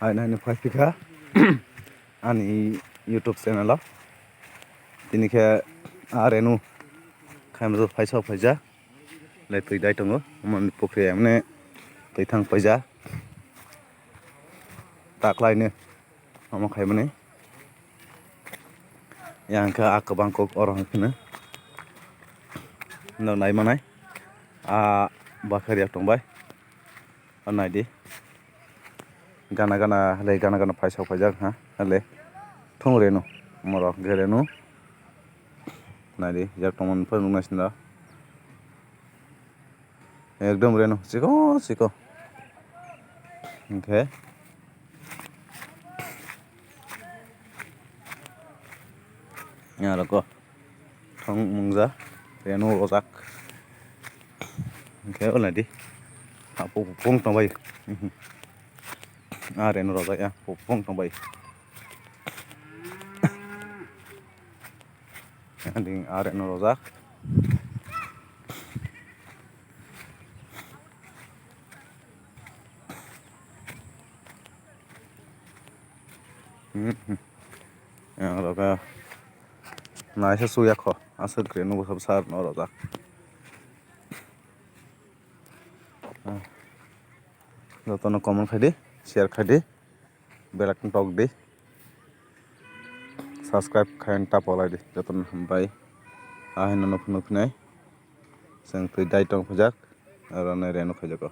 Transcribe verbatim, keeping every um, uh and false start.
Haino haino phai phikha ani YouTube channel o. Tini khe a renu khaimjak phaisa phaijak. Le twi dai tongo. Omo ni pukri emne twi thang paijak. Taklaino omo khaimani. Yang khe a kwbang kok oro hwnkheno. No nai manai. A bakha riya tongbai. O naidi. Gana gana le gana gana phaisa phaijak ha. Le thung renu. Morok ge renu. Naidi jak tongmani phai nuknai sinda. Ekdom reno chiko chiko. Hwnkhe yaroko thong mungja reno rojak. Hwnkhe oladi apo pung tongbai. A reno rojak ya pung tongbai. Ding a reno rojak. Hmm, hmm. Yang roga naisa suya kho aswk kre nugo sab sar no rojak. Ah. Jotono comment khai di, share khai di. Belak ni tok di. Subscribe khaina ta polai di. Jotono hambai. Ahino nukhu nukhinai. Chwng twi dai tong phajak. Aro nai reno khaijako.